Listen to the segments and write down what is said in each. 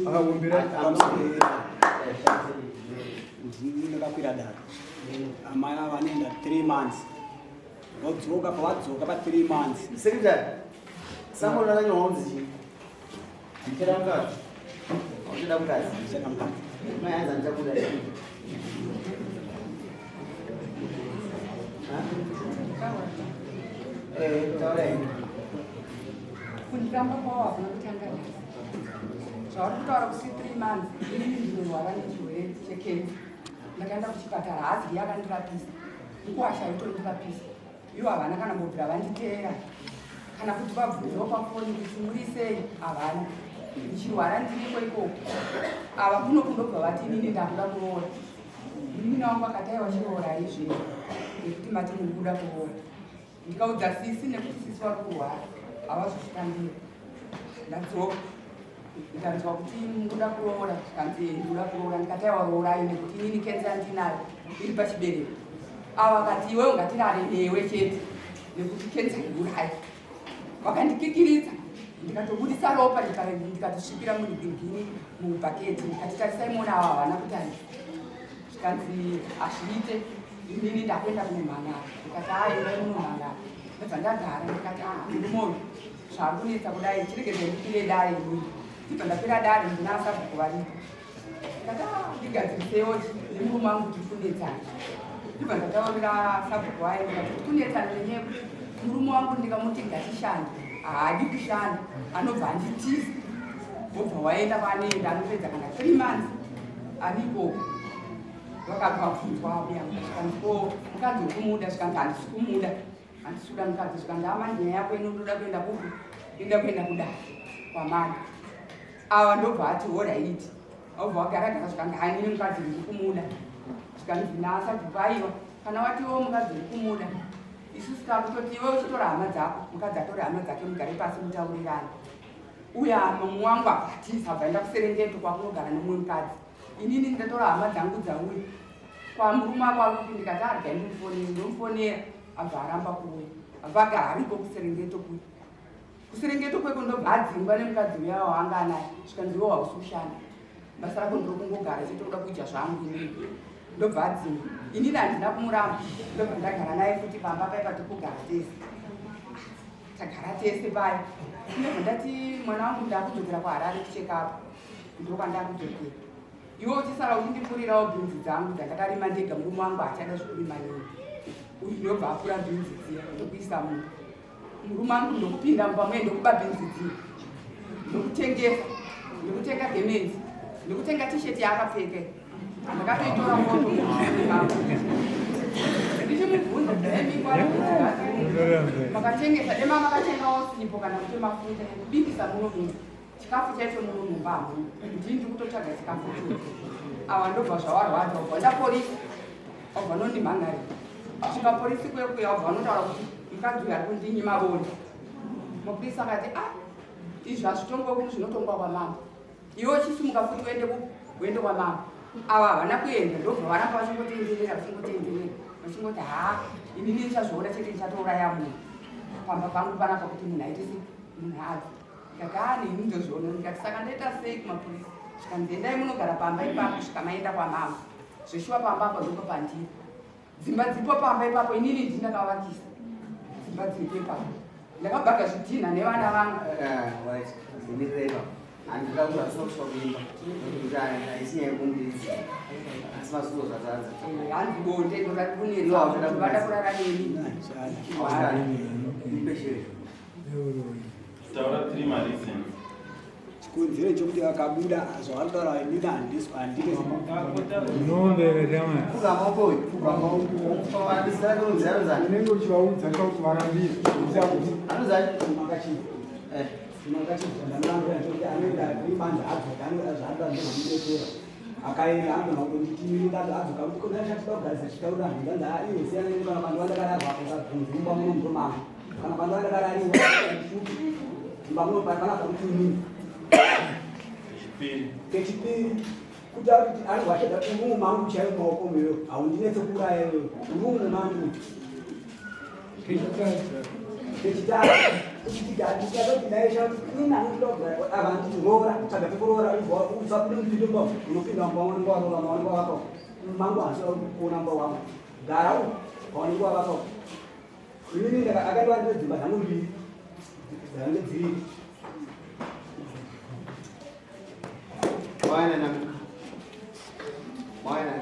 Akakumbira Pamusoro ndini ndakakwira dare. Amai ava vanoenda 3 months. Vodzoka pavadzoka pa 3 months. Secretary, someone akanyorwa kunzi chii? Ndichada mukadzi. Uchida mukadzi. Ndichada mukadzi. Mai hanzi handichakuda. Eh, taurai. Kunditamba kwavo hakuna kutanga nhasi. Zvauri kutaura kuti 3 months, inini ndinorwara nechirwere chekenza. Ndakaenda kuchipatara, hazi ndiye akandirapisa. Mukwasha aitondirapisa. Ivo havana kana mbobvira vanditeera kana kuti vabvunzewo pafoni kuti muri sei, havana. Ndichirwara ndiriko ikoko. Ava kuno kundobva vati inini ndakuda kuroora. Munin'ina wangu akati aiwa, chiroora izvino nekuti mati muri kuda kuroora. Ndikaudza sisi nekuti sisi vari kurwara, havazozvitambira. Ndadzoka, ndikanzwa kuti mukuda kuroora, zvikanzi ndikuda kuroora. Ndikati aiwa, roorai nekuti inini kenza ndinayo iri pachibereko. Ava vakati iwe ungatirare newe chete nekuti kenza iurai. Vakandikikiridza, ndikatobudisa ropa, ndikatosvipira munhingini mubhaketi. Ndikati tarisai muona, ava havana kutarisa. Zvikanzi hazviite, inini ndakuenda kunomhan'ara. Ndikati aendai munomhan'ara. Ndobva ndagara, ndikati a murume uyu zvakunetsa kudai, chiregedzai ndikwire dare inini. Ndibva ndakwira dare, ndina sabhuku varipo. Ndikati a ndigadzirisewo nemurume wangu, tiri kunetsana. Ndibva ndataurira sabhuku wayo, ndikati tiri kunetsana nenyaya yekuti murume wangu ndikamuti ngatishande, haadi kushanda, anobva anditiza, wobva waenda kwaanoenda, anopedza kana 3 months ari ikoko. Vakabva bvunzwa abuya, zvikanzi ko mukadzi wekumuda? Zvikanzi handisi kumuda, handisi kuda mukadzi. Zvikanzi amani, nyaya yako inododa kuenda kupi? Inoda kuenda kudare kwamani. Ava ndobva ati alright, obva wagara gara. Zvikanzi hanini mukadzi ndiri kumuda. Zvikanzi nasabhuku aiwa, kana watiwo mukadzi uri kumuda, isusu takutoti iwe uchitora hama dzako, mukadzi atore hama dzake, mugare pasi mutaurirane. Uya mumwe wangu abvatisa, abva enda kuSerengeto kwakunogara nemumwe mukadzi. Inini ndatora hama dzangu dzauya kwamurume wako ari kuti. Ndikati arga ndimufonere, ndomufonera, abva aramba kuuya, abva agara ariko kuSerengeto kuya. KuSerengeto kweko ndobva adzingwa nemukadzi uya waanga anaye. Zvikanzi iwe hausi kushanda, basa rako ndiro kungogara chete, uda kuita zvangu inini. Ndobva adzingwa. Inini handina kumuramba, ndobva ndagara naye futi pamba paipa, tiri kugara tese. Tagara tese paya, ndobva ndati mwana wangu, ndakudzokera kuHarare kuchekapo, ndokwandakudzokera. Iwe uchisara uchindipurirawo bhinzi dzangu dzandakarima ndega, murume wangu achada zvekurima nini uyu. Ndobva apura bhinzi dziya, ndokuisa mumba. Murume wangu ndokupinda mumba muye, ndokuba bhinzi dziya, ndokutengesa, ndokutenga gemenzi, ndokutenga tisheti yaakapfeka. Ndakatoitora foto ndichimubvunza, makatengesa dema, makatengawo sipo kana kuti mafuta ekubikisa muno munhu, chikafu chaicho muno mumba hamuna, ndii ndiri kutotsvaga chikafu chocho. Awa ndobva zvawarwadza, ubva enda polisi, wabva nondimhan'ari. Svika polisi kwekuya, wabva vanotaura kuti mukadzi uyu ari kundinyima bonde. Mapurisa akati a izvi hazvitongwa kuno, zvinotongwa kwamambo. Iwe uchisimuka futi uende uende kwamambo. Ava havana kuenda, ndobva varamba vachingotenderera, vachingotenderera, vachingoti haa, inini ndichazviona chete, ndichatouraya munhu pamba pangu panapa kuti munhu aite sei, munhu abve. Ndikati aa, neni ndozviona. Ndikati saka ndoita sei kumapurisa? Zvikanzi endai munogara pamba ipapo kusvika maenda kwamambo. Zveshuwa pamba apa ndipo pandiri, dzimba dzipo pamba ipapo, inini ndini ndakavakisa dzimba dziripo ipapo, ndakabhaga zvidhinha nevana vangu. Handida kuti hazvina kusvika kuimba nekuti haisi nyaya yekumbiridza, asi masuo zvatadza. Hanzi bonde ndorari kunetsa, vada kurara neni. Ipeshere. Taura three mareasons. Chikonzero chokuti akabuda zvavari kutaura, inini handisi, handike. Unoomberera mwana. Fuga maoko uyu. Fuga maoko. Zita rake unonzi anonzani? Unenge uchivaudza kuti varambire kuti Anonzani? Makachii. Eh. Makachii, anoenda 3 months, adzoka, anoda zvaanoda, ndozomudetsera. Akaenda, anogona kutonditi adzoka kuti kona chatida kugarisa chitaura. Ndanzi iwe siyana neni, kana pandiwa ndakararwa ukabvunza mumba muno mutomama, kana pandiwa ndakarariwa futi mumba muno pana pakuti inini. Chipiri. Kechipiri, kuti akuti anobva achada urumu mangu chaiyo, maoko meyo haundinetse kuuraya iwewe urumu mangu. Kechitatu. Kuti tigati naye shati ini anotoda kugara ava nditi roora tsvaga pekuroora usabude mupinde mba unopinda mba unenge waroora maunenge wavaka mangu handisida kuona mba wangu gara u paunenge wavaka inini akandiwa dzimba dzangu mbiri dzange dziri Mwana mwana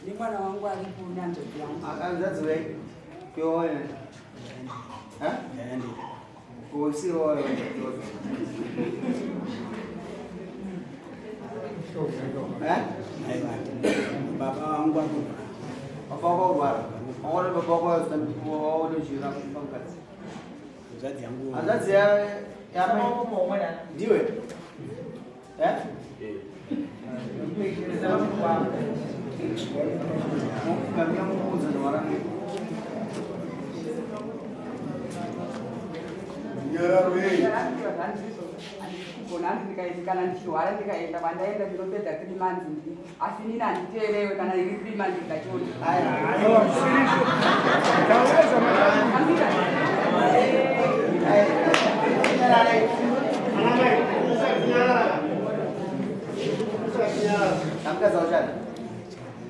nemwana wangu aripo nehanzvadzi yangu. Hanzvadzi wei kuona ha kusiwa eh baba vangu ari kurwara. Baba wako kurwara. Waona baba wako waona jira mukadzi. Hanzvadzi yangu. Hanzvadzi ya ya ndiwe eh kugona hanzi ndikaenda kana ndichirwara ndikaenda kwandaenda ndinopedza 3 months ndi asi inini handiteerewe kana iri 3 months ndachona. Taweza. Namukadzi auchada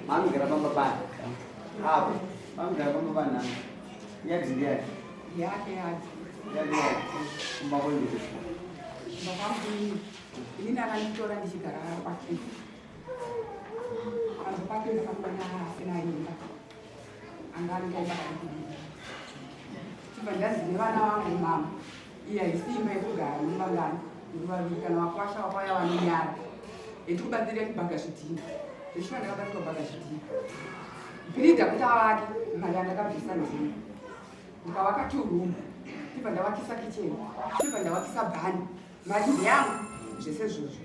maanogara pamba pani apo maanogara pamba pani nani yadzi ndiyani Yake yadzi. Yadzi yake kumba kwenyu? Kumba kwangu inini akanditora ndichigara kwake. Pamba pake ndakamuona asina imba, anga anongaimba kakudii. Chibva ndanzi nevana vangu, mama, iyi haisi imba yekugara muvangani muri vaviri. Kana vakwasha vakauya vanonyara etikubatsire kubhaga zvidhina. Zveshuwa ndakabatsirwa kubhaga zvidhina. Bhiridha kuti avake, mari yandakabvisa ndini. Ndikavaka two room, tibva ndavakisa kitchen, tibva ndavakisa bhani. Mari ndeyangu zvese izvozvo.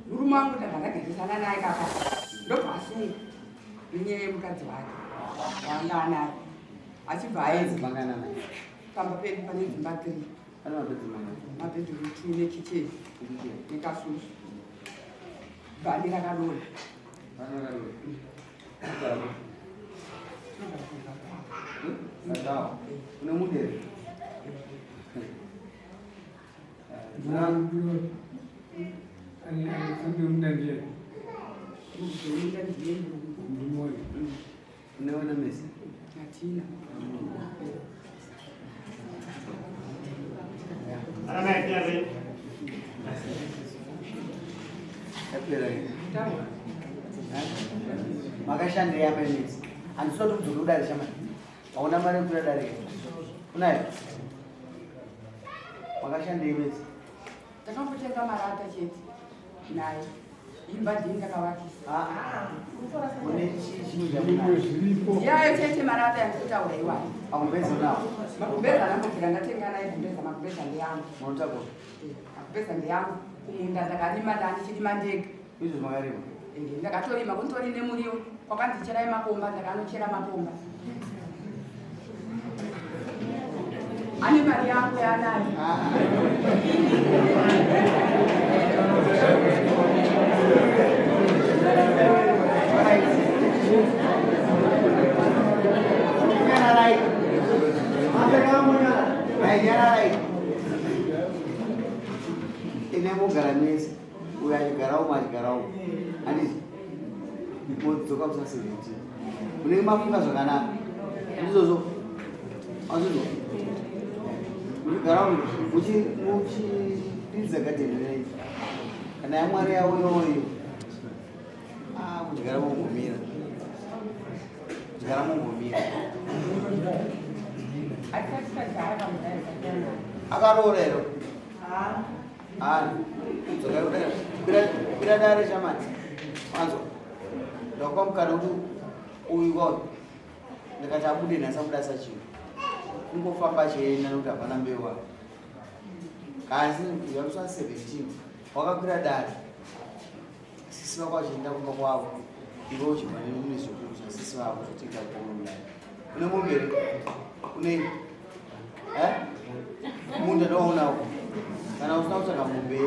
Murume wangu ndabva ndagarisana naye kaka, ndobva asunga nenyaya yemukadzi wake waanga anaye, achibva aedza. Manganana? Pamba pedu pane dzimba 3. Pane mabhedhi mangani? Mabhedhuru 2 nekicheni nekasusu, bhani rakadonha. Pane rakadonha. Une mudere? Munda ndiye. Munda ndiye. Ndimoyo. Uneona mesi? Hatina. Yapera. Makashandira yamai mesi? Handisina kuti kudzoka kudare shamai. Hauna mari yekukwira dare? Unayo? Makashandei mesi? Takambotenga marata chete naye. Imba ndini ndakavakisa. Une chii chimwe Zvimwe chamunayo? zviripo. Yayo chete marata yandikutaura iwayo. Magumbezi unawo? Magumbeza anambobvira ndatenga naye gumbeza. Magumbeza ndeyangu. Munotakura? Magumbeza ndeyangu. Kumunda ndakarima, ndandichirima ndega. Izvo zvakarima? Ende ndakatorima, kunditori nemuriwo. Kwakanzi cherai makomba, ndakanochera makomba. Ane mari yangu yaanayo. Nyararai. Nyararai. Ine mugara mese, uyo achigara umo, achigara umo, handiti? Modzoka kusa 17, munenge mafunga zvakanaka, ndizvozvo? Azvizvo muchigara muchidiridza gadheni renyu, kana yamwari yauyoyo kudyara mongomira, kudyara mongomira. Hatisati tadyara pamudai. Akaroora here? Hani kwira dare shamani. Wanzwa? Ndakupa mukana kuti uyu kwayo ndikati abude nhasi, abuda sachino kungofamba achienda nokuti hapana mbeu apa. Kasi yamusi 17 wakakwira dare, sisi vako vachienda kumba kwavo, iwe uchibva nemune zvekuru zvasisi vako zvotoita kuomudai. Une mombe here? Une munda ndowaunawo? Kana usina kutsvaga mombe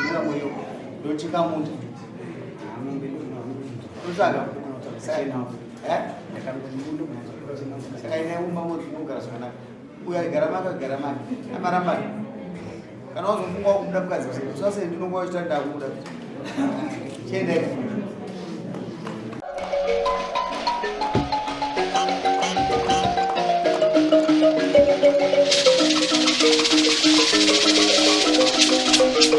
nevamweyo, ndocheka munda. Unotsvaga? Saka ine umba munogara zvakanaka. Uyo aigara make agara make. Amaramba. Kana wazofunga kumuda mukadzi usase ndinongoa chita ndakuda. Chienda.